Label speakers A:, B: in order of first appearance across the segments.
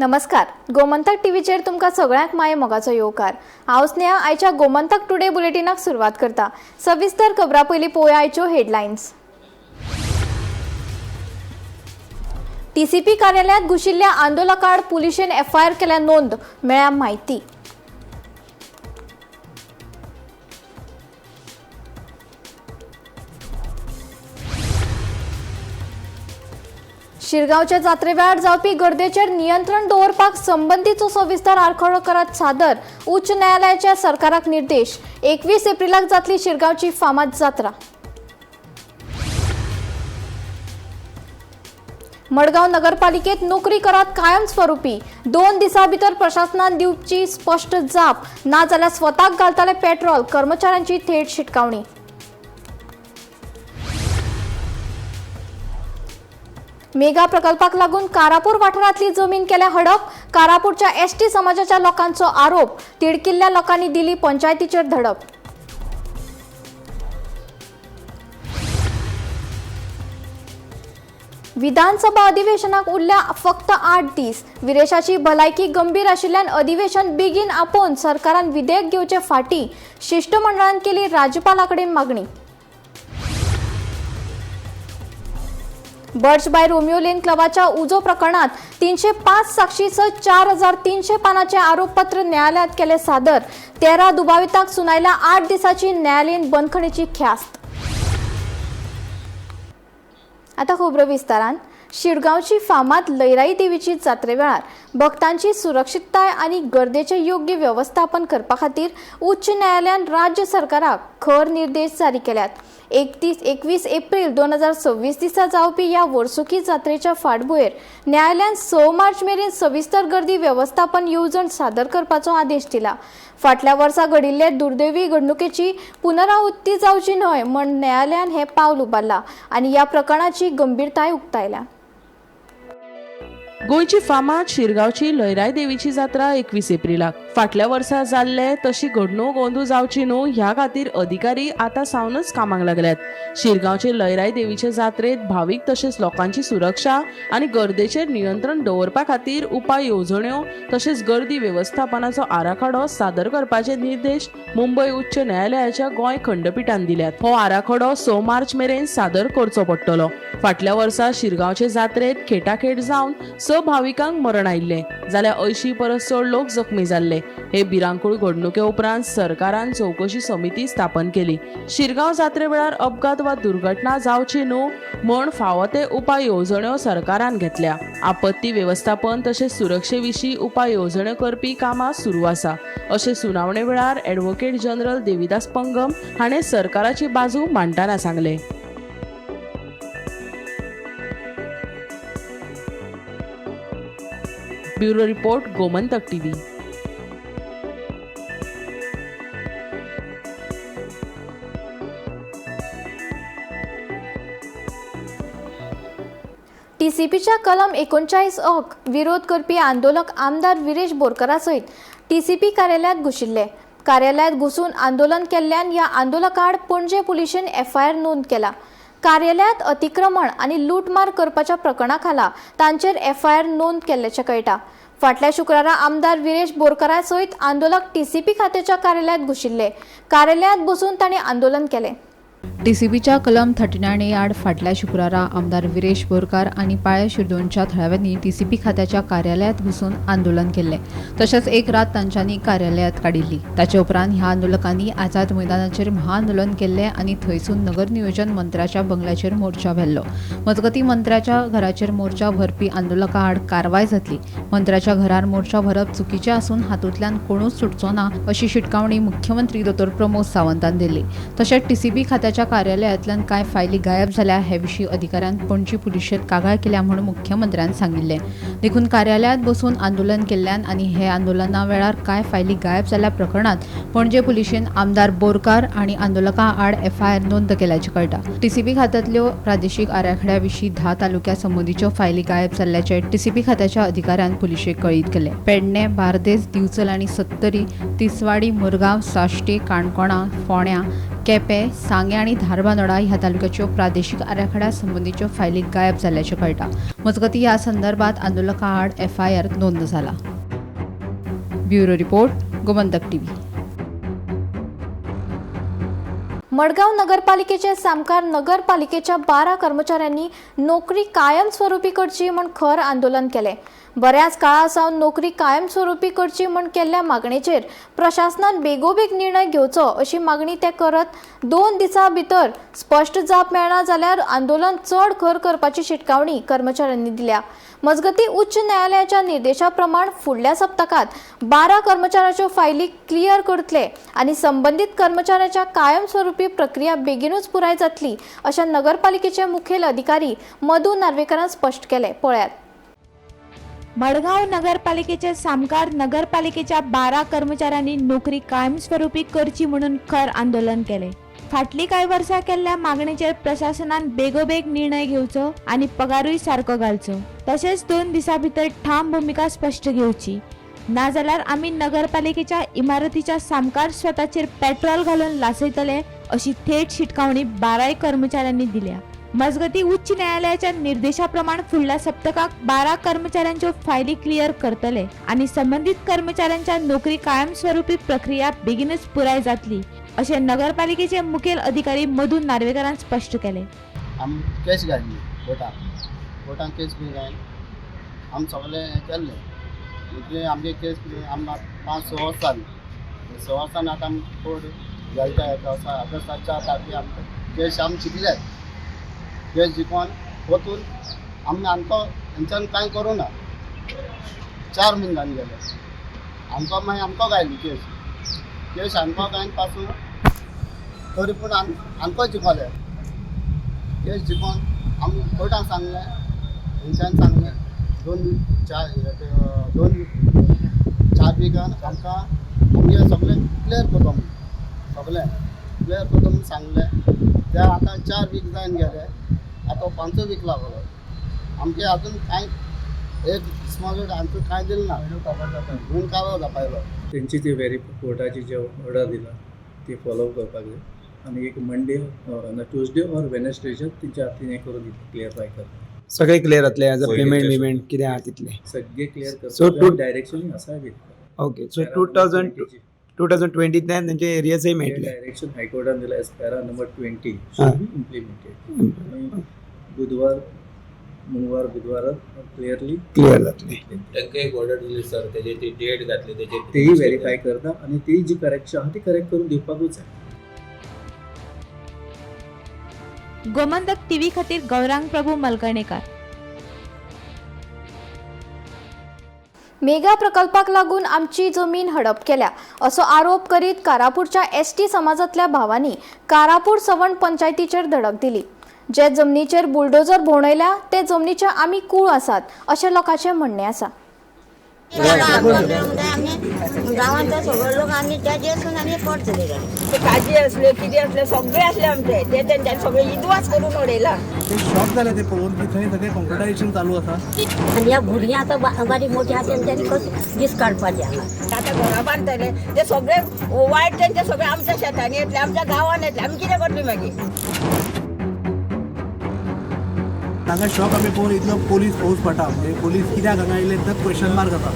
A: नमस्कार, गोमंतक टीव्हीचेर तुमकां सगळ्यांक माये मोगाचो येवकार. हांव स्नेहा आयच्या गोमंतक टुडे बुलेटिनाक सुरवात करता. सविस्तर खबरां पयलीं पळोवया आयच्यो हेडलायन्स. टीसीपी कार्यालयांत घुशिल्ल्या आंदोलकाआड पुलिशेन एफआयआर केल्या नोंद, मेळ्ळ्या म्हायती. शिरगांवच्या जात्रे वेळार जावपी गर्देचेर नियंत्रण दवरपाक संबंदीचो सविस्तर आराखडो करात सादर, उच्च न्यायालयाच्या सरकाराक निर्देश. 21 एप्रिलाक जातली शिरगांवची फामाद जात्रा. मडगांव नगरपालिकेत नोकरी करात कायमस्वरूपी, 2 दिसां भितर प्रशासनान दिवची स्पश्ट जाप, ना जाल्यार स्वताक घालतले पेट्रोल, कर्मचाऱ्यांची थेट शिटकावणी. मेगा प्रकल्पाक लागून कारापूर वाठारांतली जमीन केल्या हडप, कारापूरच्या एसटी समाजाच्या लोकांचो आरोप, तिडकिल्ल्या लोकांनी दिली पंचायतीचेर धडक. विधानसभा अधिवेशनाक उरल्या फक्त 8 दीस. विरेशाची भलायकी गंभीर आशिल्ल्यान अधिवेशन बेगीन आपोवन सरकारान विधेयक घेवचे फाटी शिश्टमंडळान केली राज्यपाला कडेन मागणी. बर्च बाय रोमियो लेन क्लबाच्या उजो प्रकरणात 305 साक्षीसह 4300 पानाचे आरोपपत्र न्यायालयात केले सादर. 13 दुबावितांक सुनायल्या 8 दिसांची न्यायालयीन बंदखणीची ख्यास्त. आता खबरो विस्तारान. शिरगांवची फामाद लयराई देवीची जात्रे वेळार भक्तांची सुरक्षितताय आनी गर्देचें योग्य वेवस्थापन करपा खातीर उच्च न्यायालयान राज्य सरकाराक खर निर्देश जारी केल्यात. 21 एप्रिल 2026 दिसा जावपी ह्या वर्सुकी जात्रेच्या फाटभुंयेर न्यायालयान 6 मार्च मेरेन सविस्तर गर्दी वेवस्थापन येवजण सादर करपाचो आदेश दिला. फाटल्या वर्सा घडिल्ले दुर्दैवी घडणुकेची पुनरावृत्ती जावची न्हय म्हण न्यायालयान हें पावल उबारलां आनी ह्या प्रकरणाची गंभीरताय उक्तायल्या.
B: गोंयची फामाद शिरगांवची लयराई देवीची जात्रा 21 एप्रिलाक. फाटल्या वर्सा जाल्ले तशी घडणूक अंदू जावची न्हू ह्या खातीर अधिकारी आतां सावनच कामाक लागल्यात. शिरगांवचे लयराई देवीचे जात्रेत भावीक तशेंच लोकांची सुरक्षा आनी गर्देचेर नियंत्रण दवरपा खातीर उपाय येवजण्यो तशेंच गर्दी वेवस्थापनाचो आराखडो सादर करपाचे निर्देश मुंबय उच्च न्यायालयाच्या गोंय खंडपिठान दिल्यात. हो आराखडो 6 मार्च मेरेन सादर करचो पडटलो. फाटल्या वर्सा शिरगांवचे जात्रेत खेटाखेट जावन 6 भाविकांक मरण आयिल्लें जाल्यार 80 परस चड लोक जखमी जाल्ले. हे भिरांकूळ घडणुके उपरांत सरकारान चवकशी समिती स्थापन केली. शिरगांव जात्रे वेळार अपघात वा दुर्घटना जावची न्हू म्हूण फावो ते उपाय येवजण्यो सरकारान घेतल्या. आपत्ती वेवस्थापन तशेंच सुरक्षे विशीं उपाय येवजण्यो करपी कामां सुरू आसा अशें सुनावणे वेळार ॲडव्होकेट जनरल देविदास पंगम हाणें सरकाराची बाजू मांडटना सांगलें. Bureau report, Gomantak TV.
A: टीसीपीच्या कलम 39 अक विरोध करपी आंदोलक आमदार विरेश बोरकरा सयत टीसीपी कार्यालयांत घुशिल्ले. कार्यालयांत घुसून आंदोलन केल्ल्यान ह्या आंदोलकाआड पणजे पुलिशेन एफआयआर नोंद केला. कार्यालयांत अतिक्रमण आनी लूटमार करपाच्या प्रकरणा खाला तांचेर एफआयआर नोंद केल्ल्याचें कळटा. फाटल्या शुक्रारा आमदार विरेश बोरकरा सयत आंदोलक टीसीपी खात्याच्या कार्यालयांत घुशिल्ले. कार्यालयांत बसून तांणी आंदोलन केलें.
C: टीसीपीच्या कलम 39A आड फाटल्या शुक्रारा आमदार विरेश बोरकार आनी पाळे शिरदोनच्या थळाव्यांनी टीसीपी खात्याच्या कार्यालयांत घुसून आंदोलन केल्लें. तशेंच एक रात तांच्यांनी कार्यालयांत काडिल्ली. ताचे उपरांत ह्या आंदोलकांनी आझाद मैदानाचेर महाआंदोलन केल्लें आनी थंयसून नगर नियोजन मंत्र्याच्या बंगल्याचेर मोर्चा व्हेल्लो. मजगतीं मंत्र्याच्या घराचेर मोर्चा भरपी आंदोलकां आड कारवाय जातली. मंत्र्याच्या घरार मोर्चा भरप चुकीचें आसून हातूंतल्यान कोणूच सुटचो ना अशी शिटकावणी मुख्यमंत्री दोतोर प्रमोद सावंतान दिली. तशेंच टीसीपी खात्याच्या कार्यालयांतल्यान कांय फायली गायब जाल्या हे विशीं अधिकाऱ्यान पणजी पुलिशेंत कागाळ केल्या म्हूण मुख्यमंत्र्यान सांगिल्लें. देखून कार्यालयांत बसून आंदोलन केल्ल्यान आनी हे आंदोलना वेळार कांय फायली गायब जाल्ल्या प्रकरणांत पणजे पुलिशेन आमदार बोरकार आनी आंदोलकां आड एफआयआर नोंद केल्याचें कळटा. टीसीपी खात्यांतल्यो प्रादेशीक आराखड्या विशीं 10 तालुक्या संबंदीच्यो फायली गायब जाल्ल्याचें टीसीपी खात्याच्या अधिकाऱ्यान पुलिशेक कळीत केलें. पेडणें, बार्देस, दिवचल आनी सत्तरी, तिसवाडी, मुरगांव, साश्टी, काणकोणा, फोंड्या, केपें, सांगें आनी धारबांदोडा ह्या तालुक्याच्यो प्रादेशीक आराखड्या संबंदीच्यो फायली गायब जाल्ल्याचें कळटा. मजगतीं ह्या संदर्भात आंदोलकां आड एफआयआर नोंद जाला. Bureau report, Gomantak TV.
A: Madgaon नगरपालिकेचे सामकार नगरपालिकेच्या 12 कर्मचाऱ्यांनी नोकरी कायमस्वरूपी करची म्हूण खर आंदोलन केलें. बऱ्याच काळा सावन नोकरी कायमस्वरूपी करची म्हूण केल्ल्या मागणेचेर प्रशासनान बेगोबेग निर्णय घेवचो अशी मागणी ते करत 2 दिसां भितर स्पश्ट जाप मेळना जाल्यार आंदोलन चड खर करपाची शिटकावणी कर्मचाऱ्यांनी दिल्या. मजगतीं उच्च न्यायालयाच्या निर्देशा प्रमाण फुडल्या सप्तकात 12 कर्मचाऱ्यांच्यो फायली क्लियर करतले आनी संबंदीत कर्मचाऱ्यांच्या कायमस्वरूपी प्रक्रिया बेगीनूच पुराय जातली अशें नगरपालिकेचे मुखेल अधिकारी मधू नार्वेकरान स्पश्ट केलें. पळयात.
D: मडगांव नगरपालिकेचे सामकार नगरपालिकेच्या 12 कर्मचाऱ्यांनी नोकरी कायमस्वरूपी करची म्हणून खर आंदोलन केले. फाटली कांय वर्सां केल्ल्या मागणेचेर प्रशासनान बेगोबेग निर्णय घेवचो आनी पगारूय सारको घालचो, तशेंच 2 दिसां भितर ठाम भुमिका स्पश्ट घेवची, नाजाल्यार आमी नगरपालिकेच्या इमारतीच्या सामकार स्वताचेर पेट्रोल घालून लासयतले अशी थेट शिटकावणी 12 कर्मचाऱ्यांनी दिल्या. मजगतीं उच्च न्यायालयाच्या निर्देशा प्रमाण फुडल्या सप्तकाक 12 कर्मचाऱ्यांच्यो फायली क्लियर करतले आनी संबंदीत कर्मचाऱ्यांच्या नोकरी कायमस्वरूपी प्रक्रिया बेगीनच पुराय जातली अशें नगरपालिकेचे मुखेल अधिकारी मधू नार्वेकरान स्पश्ट केले.
E: आमी केस घातली कोर्टान, कोर्टान केस बी घालून आमी सगळें हें केल्लें. म्हणजे आमगे केस आमकां 5-6 वर्सां जालीं. 6 वर्सांनी आतां आमी कोर्ट गेले त्या ऑगस्टा 4 तारखे आमकां केस आमी जिखले. केस जिखोन वतून आमी आमकां हेंच्यान कांय करूं ना. 4 म्हयने जावन गेले आमकां. मागीर आमकां घायली केस, केस आमकां घायन पासून तरी पूण आमकां जिखोले. केस जिखोन आमी कोर्टान सांगलें, हेंच्यान सांगलें 2-4 विकान आमकां आमगे सगळें क्लियर करता म्हणून, सगळें क्लियर करता म्हणून सांगलें. ते आतां 4 वीक जावन गेले, आतां 5 वीक लागलो. आमगे अजून कांय एक स्मॉल आमकां कांय दिलें ना, म्हणून कागद दाखयलो.
F: तेंची ती व्हेरी कोर्टाची जे ऑर्डर दिला ती फॉलो करपाक जाय आनी एक मंडे ट्युजडे ऑर वेनसडेचेर तेंच्या हातीन हें करून दितले, क्लियरफाय करता.
G: सगळे क्लियर जातले एज अ पेमेंट बिमेंट कितें आहा तितलें
F: सगळे क्लियर
G: So
F: करता. डायरेक्शन आसा बी.
G: ओके, सो 2020तल्यान तेंचे एरियसय मेळटले.
F: डायरेक्शन हायकोर्टान दिला as para number 20 should be implemented. बुधवार मंगळवार बुधवारात क्लियरली
G: क्लियर जातले.
H: तांकां एक ऑर्डर दिली सर, तेजे ती डेट घातली तेजे
F: तेही व्हेरीफाय करता आनी ती जी करेक्शन आहा ती करेक्ट करून दिवपाकूच जाय.
D: गोमंतक टीव्ही खातीर गौरांग प्रभू मलकर्णेकार.
A: मेगा प्रकल्पाक लागून आमची जमीन हडप केल्या असो आरोप करीत कारापूरच्या एसटी समाजांतल्या भावांनी कारापूर सवण पंचायतीचेर धडक दिली. जे जमनीचेर बुलडोजर भोंवडायल्या ते जमनीचे आमी कूळ आसात अशें लोकांचें म्हणणें आसा.
I: गांवांतलो सगळो लोक आमी ताजेसून आमी पोट चलयताले.
J: काजी असले कितें असले सगळे असले आमचे ते तेंच्यांनी सगळे इदवास करून उडयला.
K: ते शॉक जाले ते पळोवन की थंय सगळें कॉन्क्रिटायझेशन चालू आसा.
I: आनी ह्या भुरग्यां आतां बारीक मोठी आसा तेंच्यांनी कशें दीस काडपाचे हांगा.
J: आतां घरां बांदतले ते सगळे वायट तेंचे सगळे आमच्या शेतांनी येतले, आमच्या गांवांत येतले, आमी कितें करतली मागीर.
K: हांगा शॉक आमी पळोवन इतलो पोलीस फौज पडटा, म्हणजे पोलीस कित्याक हांगा येयले तर क्वेश्चन मार्क आसा.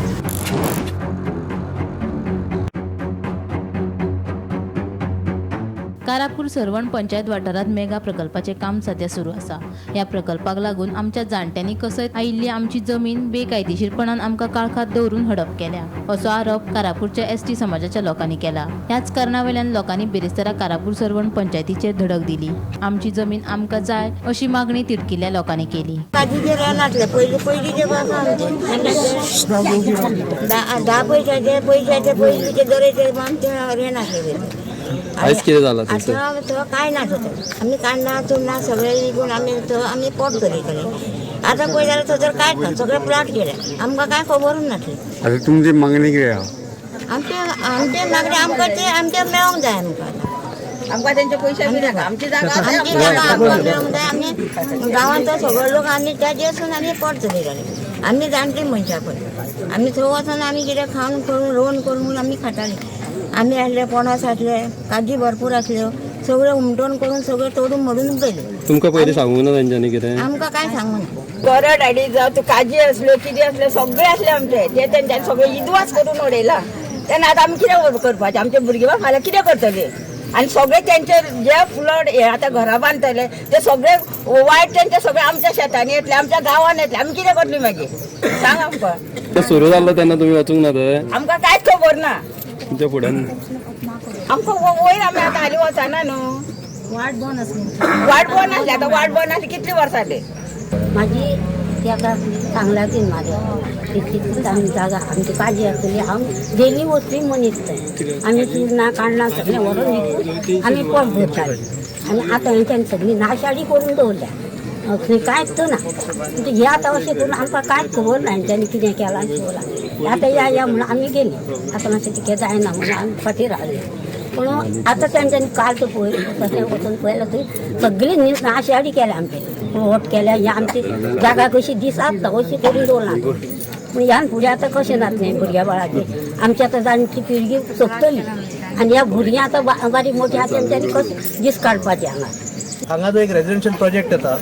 L: कारापूर सर्वण पंचायत वाठारांत मेगा प्रकल्पाचें काम सध्या सुरू आसा. ह्या प्रकल्पाक लागून आमच्या जाणट्यांनी कसत आयिल्ली आमची जमीन बेकायदेशीरपणान आमकां काळखांत दवरून हडप केल्या असो आरोप कारापूरच्या एसटी समाजाच्या लोकांनी केला. ह्याच कारणा वयल्यान लोकांनी बिरेस्तारा कारापूर सर्वण पंचायतीचेर धडक दिली. आमची जमीन आमकां जाय अशी मागणी तिडकिल्ल्या लोकांनी केली.
I: काजीचे रानांतले पयलीं पयलींचे आसा आमचे 10 पयशाचे पयशाचे पयलींचे दरेचे आमचे रेन आसले.
H: आयज कितें जालां थंयसर?
I: आतां थंय कांय ना थंय आमी काण्णां चुन्नां सगळें विकून आमी थंय आमी पोट चलयताले. आतां पळय जाल्यार थंयसर कांयच ना, सगळें प्लॉट केले, आमकां कांय खबरूच नासली.
E: आतां तुमची मागणी कितें आहा?
I: आमचे आमचे मागणी आमकां ते आमचें मेळोंक जाय. आमकां
J: आमकां तेंचे पयशे बी नाका, आमची जागा
I: आमची जागा आमकां मेळोंक जाय. आमी गांवांतलो सगळो लोक आमी ताजेसून आमी पोट चलयताले. आमी जाणटी मनशां पळय, आमी थंय वचून आमी कितें खावन करून रोवन करून आमी खातालीं. आमी आसले पणस आसले, काजी भरपूर आसल्यो, सगळें हुमटण करून सगळें तोडून मोडून उडयलें.
H: तुमकां पयलीं सांगूंक ना तेंच्यांनी कितें?
I: आमकां कांय सांगूना.
J: करड हाडी जावं तूं काजी असल्यो कितें असल्यो सगळें आसलें आमचें, ते तेंच्यांनी सगळें इदवास करून उडयला. तेन्ना आतां आमी कितें करपाचें? आमचे भुरगीं फाल्यां कितें करतलीं? आनी सगळे तेंचे जे फ्लड हे आतां घरां बांदतले ते सगळे वायट तेंचे सगळे आमच्या शेतांनी येतले, आमच्या गांवान येतले. आमी कितें करतली मागीर सांग आमकां.
H: ते सुरू जाल्लो तेन्ना तुमी वचूंक ना थंय?
J: आमकां कांयच खबर ना.
H: तुमच्या फुड्यान
J: आमकां वयर आमी आतां हालीं वचना न्हू.
I: वाट बंद आसली,
J: वाट बंद आसली. आतां वाट बंद आसली कितली वर्सां जाली.
I: म्हाजी ताका सांगला ती म्हाज्या तितलीच आमी जागा आमची काजी आसतली. हांव डेली वचपी मनीस थंय. आमी चुरनां काण्णां सगळें व्हरून विकून आमी पोट भरतालीं. आनी आतां हेंच्यांनी सगळी नाशाडी करून दवरल्या, थंय कांयच ना. म्हणजे हे आतां अशें करून आमकां कांयच खबर ना हेंच्यांनी कितें केलां खबर. आतां या या म्हणून आमी गेलीं, आतां मातशें तिकें जायना म्हणून आमी फाटीं रावलीं. पूण आतां तेंच्यांनी काल तो पळय तशें वचून पळयल्यार थंय सगळी नाशाडी केल्या आमची, वोट केल्या. ही आमची जागा कशी दिसात अशी करून दवरला. पूण ह्यान फुडें आतां कशें जातलें भुरग्या बाळाचें? आमची आतां जाणटी पिळगी सोंपतली आनी ह्या भुरग्यां आतां बारीक मोठी आसा तेंच्यांनी कशें दीस काडपाचे हांगा.
K: हांगा जो एक रेजिडेन्शियल प्रोजेक्ट येता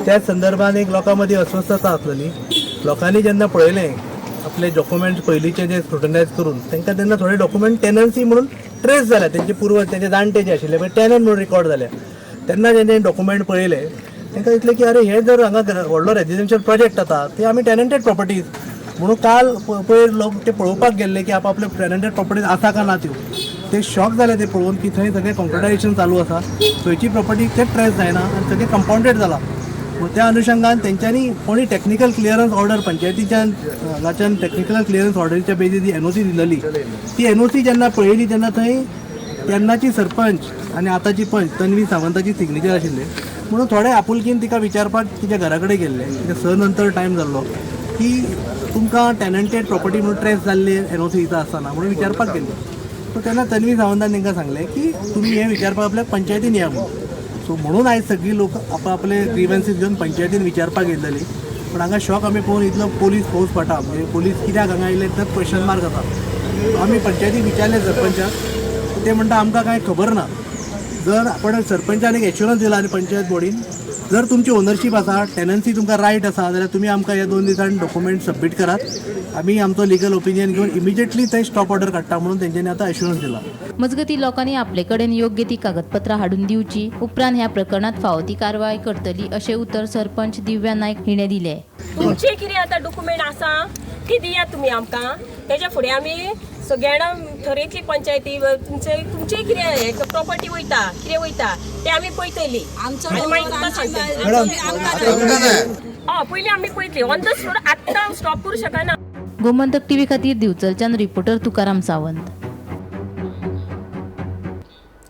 K: त्या संदर्भात एक लोकां मदीं अस्वस्थता आसलेली. लोकांनी जेन्ना पळयलें आपले डॉक्युमेंट्स पयलींचे जे स्क्रुटनायज करून तांकां तेन्ना थोडे डॉक्युमेंट टेनन्सी म्हणून ट्रेस जाल्या, तेंचे पुर्वज तेंचे जाणटे जे आशिल्ले पळय टेनंट म्हणून रिकॉर्ड जाल्या. तेन्ना जेन्ना डॉक्युमेंट पळयले तांकां दिसलें की अरे हे जर हांगा व्हडलो रेजिडेन्शियल प्रोजेक्ट जाता ते आमी टेनंटेड प्रॉपर्टीज म्हणून काल पयर लोक ते पळोवपाक गेल्ले की आपआपले टेनंटेड प्रॉपर्टीज आसा काय ना त्यो. ते शॉक जाले ते पळोवन की थंय सगळें कॉन्क्रिटायझेशन चालू आसा, थंयची प्रॉपर्टी थंय ट्रेस जायना आनी सगळें कंपाउंडेड जाला. त्या अनुशंगान तेंच्यांनी कोणी टॅक्निकल क्लियरन्स ऑर्डर पंचायतीच्यान हांगाच्यान टॅक्निकल क्लियरन्स ऑर्डरीच्या बेजीर जी एनओसी दिलेली ती एनओसी जेन्ना पळयली तेन्ना थंय तेन्नाची सरपंच आनी आतांची पंच तन्वी सावंताची सिग्नेचर आशिल्ले. म्हणून थोडे आपुलकीन तिका विचारपाक तिच्या घरा कडेन गेल्ले. तिका 6 नंतर टायम जाल्लो की तुमकां टेनंटेड प्रॉपर्टी म्हणून ट्रेस जाल्ली एनओसी दिता आसतना म्हणून विचारपाक गेल्ले. सो तेन्ना तन्वी सावंतान तांकां सांगलें की तुमी हें विचारपाक आपल्या पंचायतीन या म्हणून. सो म्हणून आयज सगळीं लोक आपआपले ग्रिवन्सीस घेवन पंचायतीन विचारपाक येयल्ली. पूण हांगा शॉक आमी पळोवन इतलो पोलीस फौज पडटा, म्हणजे पोलीस कित्याक हांगा येयले तर क्वेश्चन मार्क आसा. आमी पंचायतीक विचारलें सरपंचाक, ते म्हणटा आमकां कांय खबर ना. जर आपण सरपंचान एक एश्युरन्स दिला आनी पंचायत बॉडीन जर तुमची ओनरशीप आसा, टेनन्सी तुमकां रायट आसा जाल्यार तुमी आमकां ह्या 2 दिसान डॉक्युमेंट सबमीट करात, आमी आमचो लिगल ओपिनियन घेवन इमिजिएटली थंय स्टॉप ऑर्डर काडटा म्हणून तेंच्यांनी आतां एश्युरन्स दिला.
L: मजगतीं लोकांनी आपले कडेन योग्य ती कागदपत्रां हाडून दिवची, उपरांत ह्या प्रकरणात फावो ती कारवाय करतली अशें उतर सरपंच दिव्या नायक हिणें दिलें.
M: तुमचे कितें आतां डॉक्युमेंट आसा ती दियात तुमी आमकां, तेच्या फुडें आमी सगळ्यांना थरयतली पंचायती तुमचे तुमचे कितें प्रॉपर्टी वयता कितें वयता ते आमी पळयतली. हय पयलीं आमी पळयतली ऑन the spot, आत्तां स्टॉप करूं शकना.
L: गोमंतक टीव्ही खातीर दिवचलच्यान रिपोर्टर तुकाराम सावंत.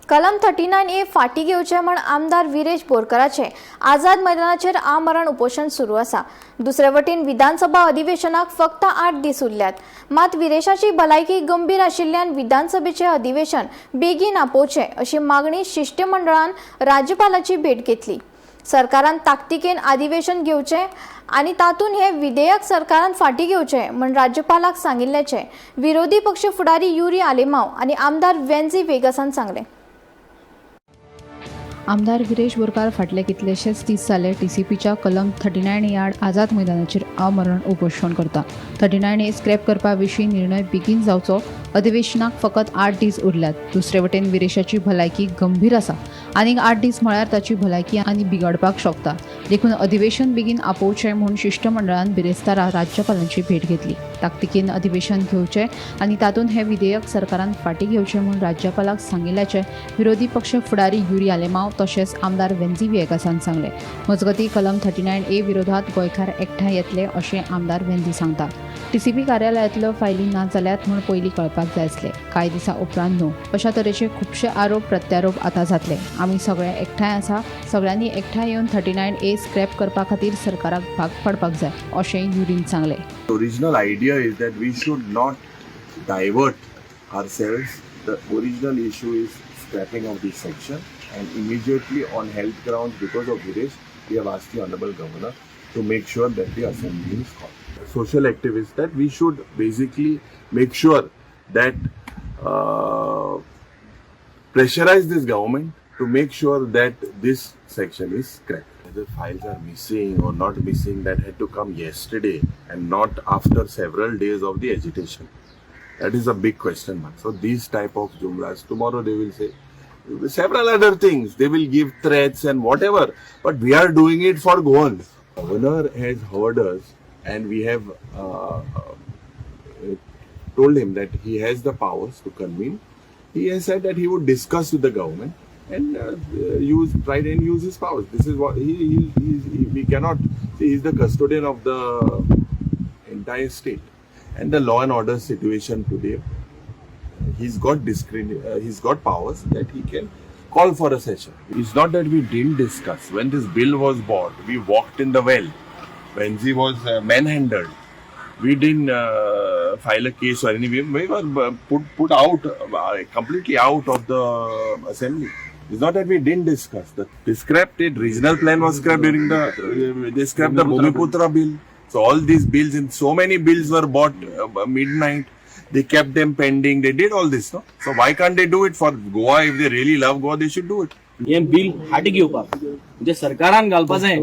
A: कलम 39A फाटी घेवचे म्हण आमदार विरेश बोरकराचे आझाद मैदानाचेर आमरण उपोशण सुरू आसा. दुसरे वटेन विधानसभा अधिवेशनाक फक्त 8 दीस उरल्यात. मात विरेशाची भलायकी गंभीर आशिल्ल्यान विधानसभेचे अधिवेशन बेगीन आपोवचें अशी मागणी शिष्टमंडळान राज्यपालाची भेट घेतली. सरकारान ताकतिकेन अधिवेशन घेवचें आनी तातूंत हे विधेयक सरकारान फाटी घेवचें म्हण राज्यपालाक सांगिल्ल्याचें विरोधी पक्ष फुडारी युरी आलेमाव आनी आमदार वेन्झी वेगसान सांगलें.
C: आमदार विरेश बोरकार फाटले कितलेशेच दीस जाले टीसीपीच्या कलम 39A आड आझाद मैदानाचेर आमरण उपोशण करता. 39A scrap करपा विशीं निर्णय बेगीन जावचो. अधिवेशनाक फकत 8 दीस उरल्यात. दुसरे वटेन विरेशाची भलायकी गंभीर आसा. आनीक 8 दीस म्हळ्यार ताची भलायकी आनी बिगडपाक शकता. देखून अधिवेशन बेगीन आपोवचें म्हूण शिश्टमंडळान बिरेस्तारा राज्यपालांची भेट घेतली. ताकतिकेन अधिवेशन घेवचें आनी तातूंत हें विधेयक सरकारान फाटीं घेवचें म्हूण राज्यपालाक सांगिल्ल्याचें विरोधी पक्ष फुडारी युरी आलेमाव तशेंच आमदार वेन्झी व्हिएगासान सांगलें. मजगतीं कलम 39A विरोधात गोंयकार एकठांय येतले अशें आमदार वेन्झी सांगता. टीसीपी कार्यालयांतल्यो फायली ना जाल्यात म्हूण पयलीं कळपाक जाय आसलें, कांय दिसां उपरांत न्हू. अशा तरेचे खुबशे आरोप प्रत्यारोप आतां जातले. आमी सगळे एकठांय आसा, सगळ्यांनी एकठांय येवन 39A scrap करपा खातीर सरकाराक भाग पडपाक जाय अशें युरीन सांगलें.
N: Original idea is that we should not divert ourselves. The original issue is scrapping of this section, and immediately on health grounds, because of Viresh, we have asked the Honorable Governor to make sure that the assembly is called. Social activists, that we should basically make sure that pressurize this government to make sure that this section is scrapped. Whether files are missing or not missing, that had to come yesterday and not after several days of the agitation. That is a big question mark. So these type of jumlas, tomorrow they will say several other things. They will give threats and whatever. But we are doing it for Goans. Governor has heard us, and we have told him that he has the powers to convene. He has said that he would discuss with the government and try and use his powers. This is what we cannot. See, he is the custodian of the entire state, and the law and order situation today. He's got he's got powers that he can call for a session. It's not that we didn't discuss. When this bill was bought, we walked in the well. When he was manhandled, we didn't file a case or anything. We were put out, completely out of the assembly. It's not that we didn't discuss. They scrapped it. Regional plan was scrapped during the. They scrapped the Bhumiputra bill. So all these bills, and so many bills were bought midnight. They kept them pending. They did all this, no? So why can't they do it for Goa? If they really love Goa, they should do it.
O: हें bill हाट घेवपाक म्हणजे सरकारान घालपा जाय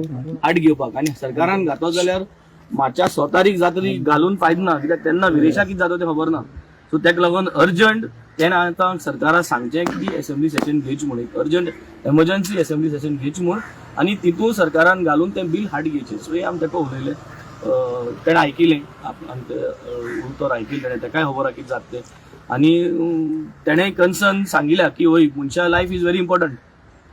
O: हाट घेवपाक आनी सरकारान घातलो जाल्यार मार्चा 6 तारीख जातली घालून फायदो ना, कित्याक तेन्ना विरेशा कितें जाता तें खबर ना. सो तेका लागून अर्जंट तेणें आतां सरकाराक सांगचें की एसेंब्ली सेशन घेवचें म्हूण, एक अर्जंट एमर्जन्सी एसेंब्ली सेशन घेवचें म्हूण आनी तितून सरकारान घालून तें बील हाट घेवचें. सो हें आमी तेका उलयलें, तेणें आयकिलें, आमचें उतर आयकिलें तेणें, तेकाय खबर आहा कितें जाता तें आनी तेणें कन्सर्न सांगिल्या की हय मनशा life is very important.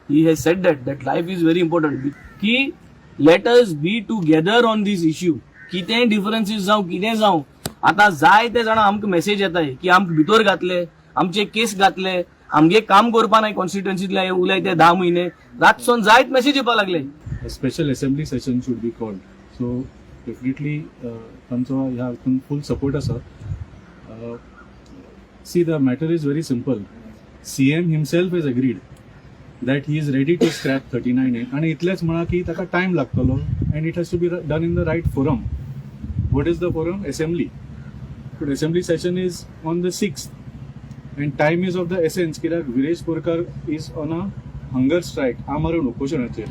O: He has said that life is very important की let us be together on this issue. कितेंय डिफरन्सीस जावं कितें जावं, आतां जाय ते जाणां आमकां मेसेज येताय की आमकां भितर घातले, आमचे केस घातले, आमगे काम करपा नाय कॉन्स्टिट्युएन्सींतले उलय ते 10 म्हयने रातसून जायत मेसेज येवपा लागले.
P: Special assembly session should be called. So definitely तांचो ह्या हितून फूल सपोर्ट आसा. See, the matter is very simple. CM himself has agreed that he is ready to scrap 39A आनी इतलेंच म्हळां की ताका टायम लागतलो and it has to be done in the right forum. What is the forum? Assembly. But assembly session is on the 6th and time is of the essence कित्याक Viresh Borkar is on a hunger strike, आमरण उपोशणाचेर.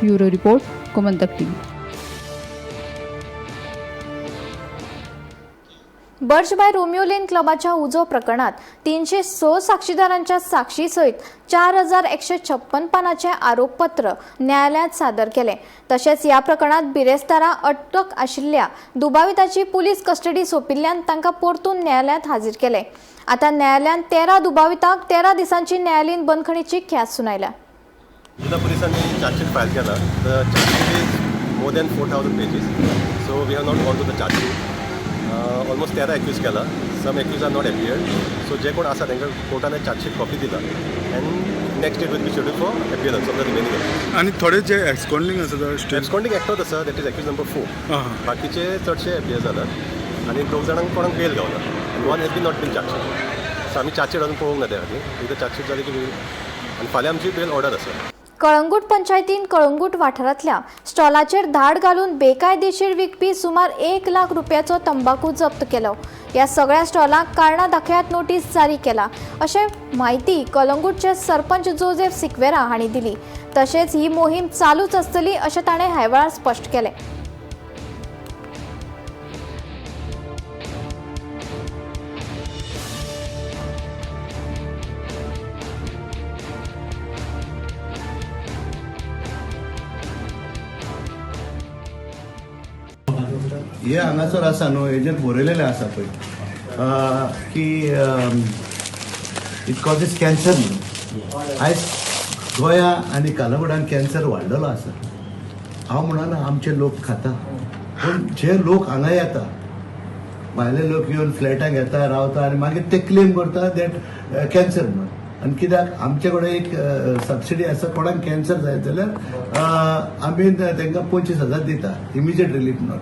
C: Bureau report, Gomantak TV.
A: Birch by Romeo Lane क्लबाच्या उजो प्रकरणात 306 साक्षीदारांच्या साक्षी सयत 4156 पानाचे आरोपपत्र न्यायालयात सादर केले. तशेंच ह्या प्रकरणात बिरेस्तारा अटक आशिल्ल्या दुबाविताची पुलीस कस्टडी सोंपिल्ल्यान तांकां परतून न्यायालयात हाजीर केले. आतां न्यायालयान 13 दुबावितांक 13 दिसांची न्यायालयीन बंदखणीची ख्यास्त सुनायल्या.
Q: जिल्हा पोलिसांनी चार्जशीट फायल केला. The chargesheet is more than 4000 pages, so we have not gone to the chargesheet. Almost 13 accused केला. Some accused are not appeared, so जे कोण आसा तांकां कोर्टान चार्जशीट कॉपी दिला and next date will be schedule for appearance of the remaining.
P: आनी थोडे जे एक्सकॉन्डिंग आसा,
Q: एक्सकॉन्डिंग एकटोच आसा, that is accused number 4. बाकीचे चडशे एपियर जाल्यात आनी 2 जाणांक कोणाक बेल गावना आनी 1 has been not been chargesheet. So आमी चार्जशीट अजून पळोवंक ना त्या खातीर. एकदां चार्जशीट जाली की आनी फाल्यां आमची बेल ऑर्डर आसा.
A: कळंगूट पंचायतीन कळंगूट वाठारांतल्या स्टॉलाचेर धाड घालून बेकायदेशीर विकपी सुमार 1 लाख रुपयाचो तंबाकू जप्त केलो. ह्या सगळ्या स्टॉलांक कारणां दाखयात नोटीस जारी केला अशें म्हायती कळंगूटचे सरपंच जोसेफ सिक्वेरा हांणी दिली. तशेंच ही मोहीम चालूच आसतली अशें ताणें ह्या वेळार स्पश्ट केलें.
R: हे हांगासर आसा न्हू, हेजेर बरयलेलें आसा पळय की it causes cancer म्हणून. आयज गोंया आनी कालंगुटान कॅन्सर वाडलेलो आसा. हांव म्हणना आमचे लोक खाता, पूण जे लोक हांगा येता भायले लोक येवन फ्लॅटां घेता रावता आनी मागीर ते क्लेम करता that cancer म्हणून. आनी कित्याक आमचे कडेन एक सबसिडी आसा, कोणाक कॅन्सर जायत जाल्यार आमी तांकां 25,000 दिता इमिजिएट रिलीफ म्हणून.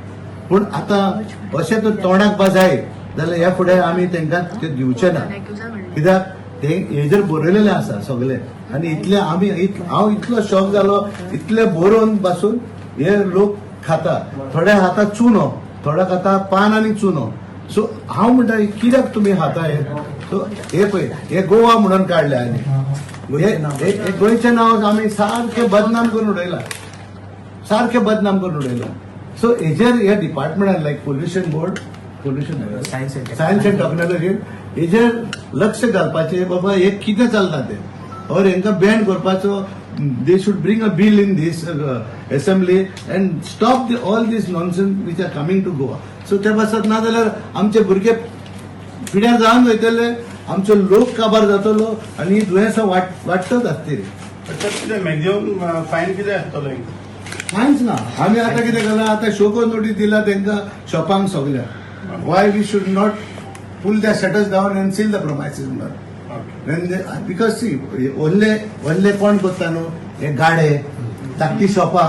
R: पूण आतां अशें तर तोंडाक बा जाय जाल्यार ह्या फुडें आमी तांकां ते दिवचे ना, कित्याक ते हेजेर बरयलेलें आसा सगळें. आनी इतलें आमी हांव इतलो शॉक जालो, इतले बरोवन पासून हे लोक खाता, थोडे खाता चुनो, थोडे खाता पान आनी चुनो. सो हांव म्हणटा कित्याक तुमी खाता हे? सो हे पळय, हे गोवा म्हणून काडले आनी हे गोंयचें नांव आमी सारकें बदनाम करून उडयलां, सारकें बदनाम करून उडयलां. सो हेजेर हे डिपार्टमेंटान like pollution board, pollution science and technology हेजेर लक्ष घालपाचें, बाबा हे कितें चलता तें, और हेंकां बॅन करपाचो. They should bring a bill in this assembly and stop all this nonsense which are coming to Goa. So ते पासत ना जाल्यार आमचे भुरगे पिड्यार जावन वयतले, आमचो लोक काबार जातलो आनी दुयेंसां वाडटत आसतली.
K: मॅक्झिमम फायन कितें आसतलो?
R: कांयच ना. आमी आतां कितें केलां, आतां शोको नोटीस दिला तांकां शॉपांक सगल्या. Why we should not pull the shutters down and seal the premises म्हणून. Because सी, व्हडले व्हडले कोण करता न्हू, हे गाडे, धाकटी शॉपां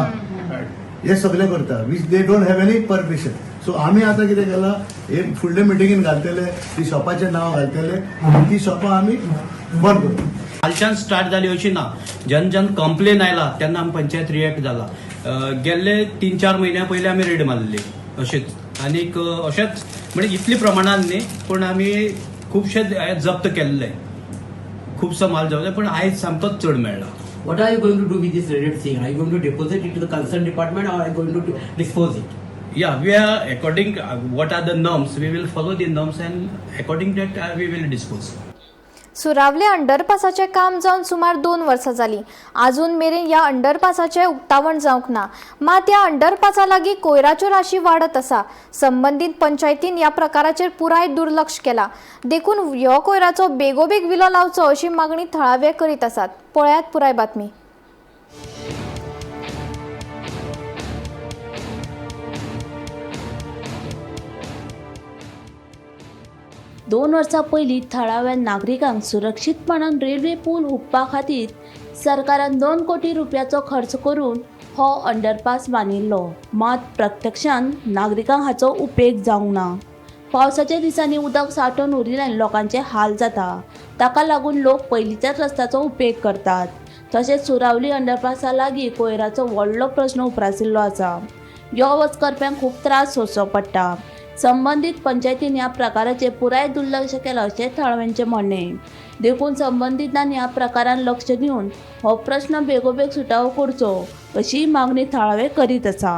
R: हे सगळे करता, which they don't have any permission. So आमी आतां कितें केलां, हे फुडले मिटिंगेन घालतले, ती शॉपाचें नांव घालतले आनी ती शॉपां आमी बंद करतले.
S: कालच्यान स्टार्ट जाली अशी ना. जेन्ना जेन्ना कंप्लेन आयला तेन्ना आमी पंचायत रिएक्ट जाला. गेल्ले 3-4 म्हयन्या पयलीं आमी रेड मारली अशेंच, आनीक अशेंच म्हणजे इतले प्रमाणान न्ही, पूण आमी खुबशे जप्त केल्ले, खुबसो माल जप्त, पूण आयज सामकोच चड मेळ्ळा.
T: What are you going to do with this raided thing? Are you going to deposit it to the concerned department or are you going to dispose it?
S: Yeah, we are according what are the norms, we will follow the norms and according that we will dispose.
A: सुरावले अंडरपासाचें काम जावन सुमार 2 वर्सां जालीं. आजून मेरेन ह्या अंडरपासाचें उक्तावण जावंक ना. मात ह्या अंडरपासा लागीं कोयराच्यो राशी वाडत आसा. संबंदीत पंचायतीन ह्या प्रकाराचेर पुराय दुर्लक्ष केलां. देखून ह्यो कोयराचो बेगोबेग विलो लावचो अशी मागणी थळावे करीत आसात. पळयात पुराय बातमी.
L: दोन वर्सां पयलीं थळाव्या नागरिकांक सुरक्षीतपणान रेल्वे पूल हुपपा खातीर सरकारान 2 कोटी रुपयाचो खर्च करून हो अंडरपास बांदिल्लो. मात प्रत्यक्षान नागरिकांक हाचो उपेग जावंक ना. पावसाच्या दिसांनी उदक सांठोवन उरिल्ल्यान लोकांचे हाल जाता. ताका लागून लोक पयलींच्याच रस्त्याचो उपेग करतात. तशेंच सुरावली अंडरपासा लागीं कोयराचो व्हडलो प्रस्न उप्रासिल्लो आसा. यो वच करप्यांक खूब त्रास सोंसचो पडटा. संबंदीत पंचायतीन ह्या प्रकाराचेर पुराय दुर्लक्ष केलां अशें थळाव्यांचें म्हणणें. देखून संबंदितांनी ह्या प्रकारान लक्ष दिवन हो प्रस्न बेगोबेग सुटावो करचो अशी मागणी थळावे करीत आसा.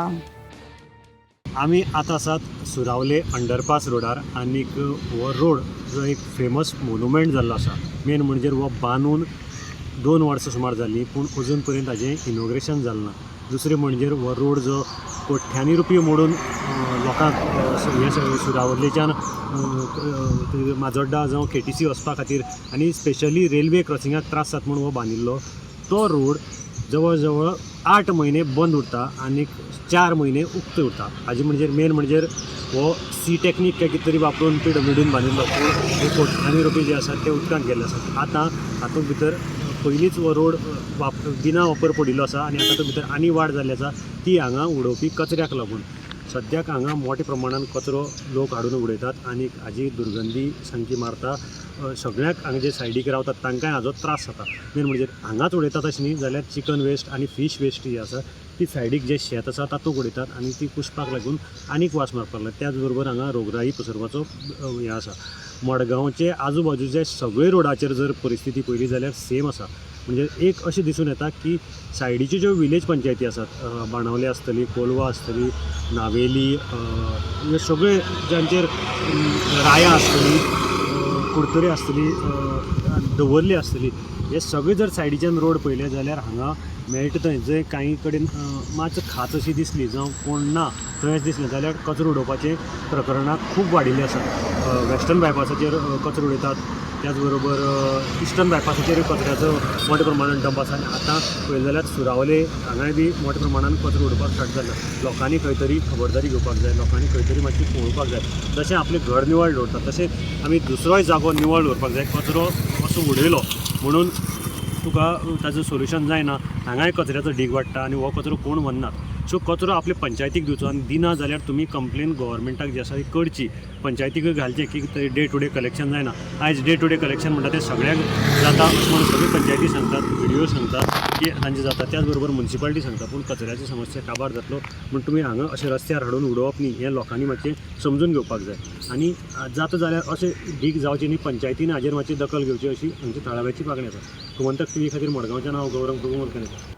U: आमी आतां आसात सुरावले अंडरपास रोडार आनीक हो रोड जो एक फेमस मोनुमेंट जाल्लो आसा. मेन म्हणजे हो बांदून 2 वर्सां सुमार जालीं, पूण अजून पर्यंत हाजें इनॉग्रेशन जालें ना. दुसरें म्हणजे हो रोड जो कोट्यांनी रुपया मोडून लोकांक हे सुरावलेच्यान माजोड्डा जावं केटीसी वचपा खातीर आनी स्पेशली रेल्वे क्रॉसिंगाक त्रास जाता म्हूण हो बांदिल्लो तो रोड जवळ जवळ 8 म्हयने बंद उरता आनी 4 म्हयने उक्ते उरता. हाजे म्हणजे मेन म्हणजे हो सी टॅक्नीक काय कितें तरी वापरून पीडब्ल्यूडीन बांदिल्लो, पूण हे कोट्यांनी रुपये जे आसात ते उदकांत गेल्ले आसात. आतां हातूंत भितर पयलींच हो रोड बिना वापर पडिल्लो आसा आनी आतां तो भितर आनी वाड जाल्ली आसा ती हांगा उडोवपी कचऱ्याक लागून. सद्याक हांगा मोठ्या प्रमाणान कचरो लोक हाडून उडयतात आनी हाजी दुर्गंधी सामकी मारता. सगळ्यांक हांगा जे सायडीक रावतात तांकांय हाजो त्रास जाता. मेन म्हणजे हांगाच उडयतात अशें न्ही, जाल्यार चिकन वेस्ट आनी फीश वेस्ट जी आसा ती सायडीक जें शेत आसा तातूंत उडयतात आनी ती कुसपाक लागून आनीक वास मारपाक लागला. त्याच बरोबर हांगा रोगराई पसरपाचो हें आसा. मडगांवचे आजू बाजूचे सगळे रोडाचेर जर परिस्थिती पळयली जाल्यार सेम आसा. म्हणजे एक अशें दिसून येता की सायडीच्यो ज्यो विलेज पंचायती आसात, बाणावले आसतली, कोलवा आसतली, नावेली, हे सगळे जांचेर राया आसतली, कुडतरी आसतली, दवर्ली आसतली, हे सगळे जर सायडीच्यान रोड पळयले जाल्यार हांगा मेळटा थंय जंय कांय कडेन मातसो खाच अशी दिसली जावं कोण ना थंयच दिसलें जाल्यार कचरो उडोवपाचें प्रकरणां खूब वाडिल्लीं आसात. वेस्टर्न बायपासाचेर कचरो उडयतात, त्याच बरोबर इस्टर्न बायपासाचेर कचऱ्याचो मोठ्या प्रमाणान डंप आसा. आनी आतां पळयलें जाल्यार सुरावले हांगाय बी मोठ्या प्रमाणान कचरो उडोवपाक स्टार्ट जाला. लोकांनी खंय तरी खबरदारी घेवपाक जाय, लोकांनी खंय तरी मातशी पळोवपाक जाय. जशें आपलें घर निवळ दवरतात तशें आमी दुसरोय जागो निवळ दवरपाक जाय. कचरो असो उडयलो म्हणून तुका ताजो सोल्युशन जायना. हांगाय कचऱ्याचो ढीग वाडटा आनी हो कचरो कोण व्हरनात. सो कचरो आपले पंचायतीक दिवचो आनी दिना जाल्यार तुमी कंप्लेन गव्हर्मेंटाक जी आसा ती करची, पंचायतीक घालचें की डे टू डे कलेक्शन जायना. आयज डे टू डे कलेक्शन म्हणटा तें सगळ्यांक जाता अशें म्हणून सगळी पंचायती सांगतात, व्हिडियो सांगतात की तांचें जाता, त्याच बरोबर मुन्सिपालिटी सांगता, पूण कचऱ्याची समस्या काबार जातलो म्हूण तुमी हांगा अशें रस्त्यार हाडून उडोवप न्ही, हें लोकांनी मातशें समजून घेवपाक जाय. आनी जाता जाल्यार अशें ढीग जावचें न्ही, पंचायतीन हाजेर मातशी दखल घेवची अशी आमची थळाव्याची मागणी आसा. गोमंतक टीव्ही खातीर मडगांवच्यान हांव गौरव प्रभू मोरकर.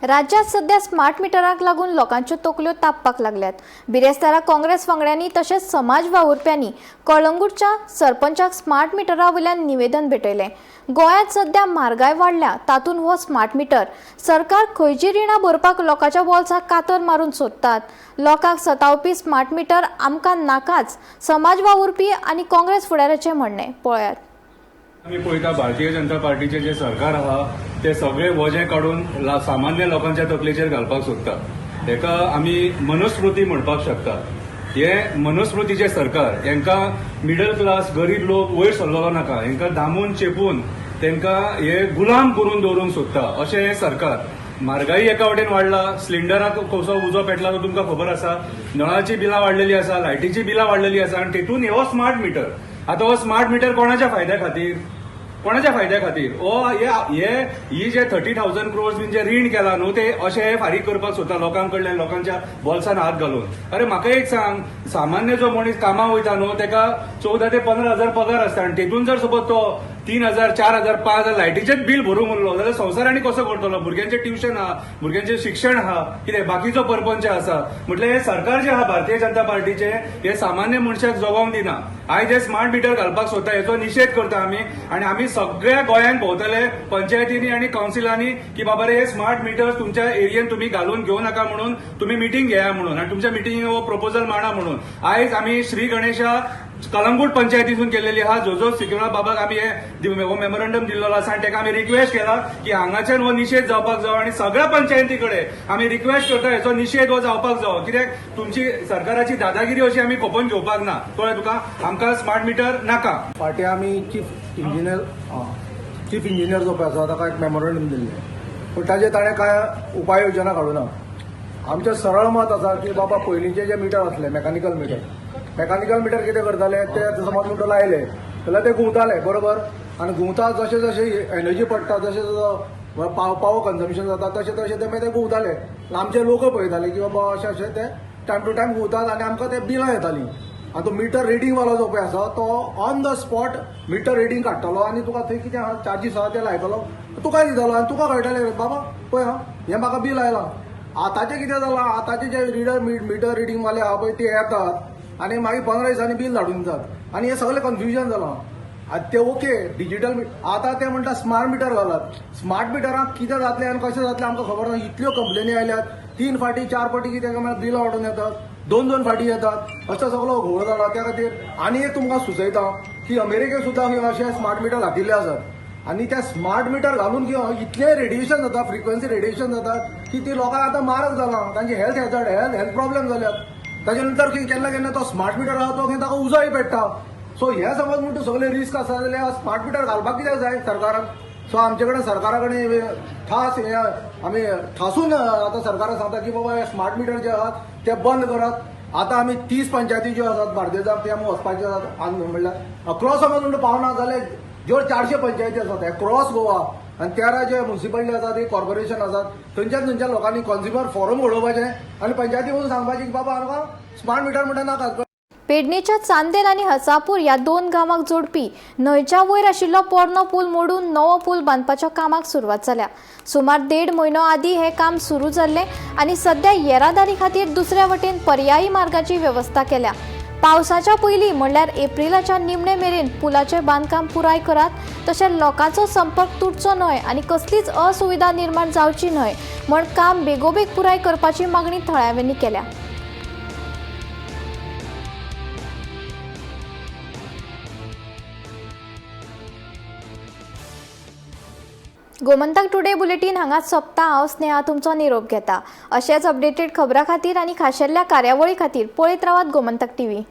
A: राज्यात सध्या स्मार्ट मिटराक लागून लोकांच्यो तकल्यो तापपाक लागल्यात. बिरेस्तारा काँग्रेस वांगड्यांनी तशेंच समाज वावुरप्यांनी कळंगूटच्या सरपंचाक स्मार्ट मिटरा वयल्यान निवेदन भेटयलें. गोंयांत सध्या म्हारगाय वाडल्या, तातूंत हो स्मार्ट मिटर. सरकार खंयची रिणां भरपाक लोकांच्या बोल्साक कातर मारून सोदतात. लोकांक सतावपी स्मार्ट मिटर आमकां नाकाच, समाज वावुरपी आनी काँग्रेस फुडाऱ्याचें म्हणणें. पळयात.
P: आमी पळयता भारतीय जनता पार्टीचे जे सरकार आहा ते सगळे वजें काडून सामान्य लोकांच्या तकलेचेर घालपाक सोदता. हेका आमी मनुस्मृती म्हणपाक शकता. हे मनुस्मृतीचे सरकार हेंकां मिडल क्लास गरीब लोक वयर सरलेलो नाका, हेंकां दामून चेपून तेंकां हे गुलाम करून दवरूंक सोदता अशें हें सरकार. म्हारगाई एका वटेन वाडला, सिलिंडराक कसो उजो पेटला तो तुमकां खबर आसा, नळाची बिलां वाडलेली आसा, लायटीची बिलां वाडलेली आसा, आनी तेतून हो स्मार्ट मिटर. आतां हो स्मार्ट मिटर कोणाच्या फायद्या खातीर, कोणाच्या फायद्या खातीर? ओ हे ही जे 30,000 क्रोर्स बीन जे रीण केला न्हू ते अशें हे फारीक करपाक सोदता लोकां कडल्यान, लोकांच्या बोल्सान हात घालून. अरे म्हाका एक सांग, सामान्य जो मनीस कामाक वयता न्हू तेका 14 ते 15 हजार पगार आसता, आनी तेतून जर सपोज तो 3,000, 4,000, 5,000 लायटीचेच बील भरूंक उरलो जाल्यार संवसार आनी कसो करतलो? भुरग्यांचें ट्युशन आहा, भुरग्यांचें शिक्षण आहा, कितें बाकीचो परपंच आसा. म्हटल्यार हे सरकार जे आहा भारतीय जनता पार्टीचे हे सामान्य मनशाक जगोवंक दिना. आयज हे स्मार्ट मिटर घालपाक सोदता हेचो निशेध करता आमी, आनी आमी सगळ्या गोंयांत भोंवतले पंचायतींनी आनी कावन्सिलांनी की बाबा रे हे स्मार्ट मिटर्स तुमच्या एरियेन तुमी घालून घेवं नाका म्हणून, तुमी मिटींग घेया म्हणून, आनी तुमच्या मिटिंगेक हो प्रपोजल मांडा म्हणून. आयज आमी श्री गणेशा कलंगूट पंचायतीसून केलेली आहा. जोजो सिक्युरा बाबाक आमी हे हो मेमोरंडम दिल्लो आसा आनी तेका आमी रिक्वेस्ट केला की हांगाच्यान हो निशेध जावपाक जावो, आनी सगळ्या पंचायती कडेन आमी रिक्वेस्ट करता हेचो निशेध हो जावपाक जावो. कित्याक तुमची सरकाराची दादागिरी अशी आमी खपोवन घेवपाक ना. कळ्ळें तुका? आमकां स्मार्ट मिटर नाका.
B: फाटीं आमी चीफ इंजिनियर जो पळय आसा ताका एक मेमोरंडम दिल्लें, पूण ताजेर ताणें कांय उपाय योजना काडूना. आमचें सरळ मत आसा की बाबा पयलींचे जे मिटर आसले मेकॅनिकल मिटर कितें करताले ते समज म्हणटा लायले जाल्यार ते घुंवताले बरोबर, आनी घुंवता जशें जशें एनर्जी पडटा, जशें जसो पावर कन्जम्पशन जाता तशें तशें ते मागीर ते घुंवताले. आमचे लोक पळयताले की बाबा अशें अशें ते टायम टू टायम घुंवतात आनी आमकां ते बिलां येतालीं. आनी तो मिटर रिडींग वालो जो पळय आसा तो on the spot meter reading काडटलो आनी तुका थंय कितें आहा चार्जीस आहा ते लायतलो, तुका दितलो आनी तुका कळटलें बाबा पळय आं हें म्हाका बील आयलां. आतांचें कितें जालां, आतांचे जे रिडर मिटर रिडींग वाले आहा पळय ते येतात आनी मागीर 15 दिसांनी बील धाडून दितात आनी हें सगळें कन्फ्युजन जालां. आतां ते ओके डिजिटल, आतां ते म्हणटा स्मार्ट मिटर घालात. स्मार्ट मिटराक कितें जातलें आनी कशें जातलें आमकां खबर ना. इतल्यो कंप्लेनी आयल्यात, 3 फाटी 4 फाटी कितें म्हळ्यार बिलां वाडून येतात, 2-2 फाटी येतात, असो सगळो घोळ जाला. त्या खातीर आनी एक तुमकां सुचयता की अमेरिकेक सुद्दां अशे स्मार्ट मिटर घातिल्ले आसात आनी त्या स्मार्ट मिटर घालून कितें इतलें रेडिएशन जाता, फ्रिक्वन्सी रेडिएशन जाता की ती लोकांक आतां मारक जालां, तांचे हेल्थ हॅजर्ड, हेल्थ प्रॉब्लेम जाल्यात. ताजे नंतर केन्ना केन्ना तो स्मार्ट मिटर आहा तो ताका उजोय पेट्टा. सो हे समज म्हणटा सगळे रिस्क आसा जाल्यार स्मार्ट मिटर घालपाक कित्याक जाय सरकारान? सो आमचे कडेन सरकारा कडेन ठास हे आमी ठासून आतां सरकाराक सांगता की बाबा हे स्मार्ट मिटर जे आहात ते बंद करात. आतां आमी 30 पंचायती ज्यो आसात बार्देजाक ते आमी वचपाचे आसात, म्हणल्यार अक्रॉस समज म्हणटा पावना जाल्यार ज्यो 400 पंचायती आसात एक्रॉस गोवा आनी 13 जे म्युनिसिपालिटी आसात, ते कॉर्पोरेशन आसात, थंयच्यान थंयच्या लोकांनी कन्ज्युमर फोरम घडोवपाचें आनी पंचायती वचून सांगपाचें की बाबा आमकां स्मार्ट मिटर म्हणटा नाका.
A: पेडणेच्या चांदेल आनी हसापूर ह्या 2 गांवांक जोडपी न्हंयच्या वयर आशिल्लो पोरणो पूल मोडून नवो पूल बांदपाच्या कामाक सुरवात जाल्या. सुमार 1.5 म्हयनो आदीं हें काम सुरू जाल्लें आनी सध्या येरादारी खातीर दुसऱ्या वटेन पर्यायी मार्गाची वेवस्था केल्या. पावसाच्या पयलीं म्हणल्यार एप्रिलाच्या निमणे मेरेन पुलाचें बांदकाम पुराय करात, तशें लोकांचो संपर्क तुटचो न्हय आनी कसलीच असुविधा निर्माण जावची न्हय म्हण काम बेगोबेग पुराय करपाची मागणी थळाव्यांनी केल्या. गोमंतक टुडे बुलेटीन हांगाच सोंपता. हांव स्नेहा तुमचो निरोप घेता. अशेंच अपडेटेड खबरां खातीर आनी खाशेल्या कार्यावळी खातीर पळयत रावात गोमंतक टीव्ही.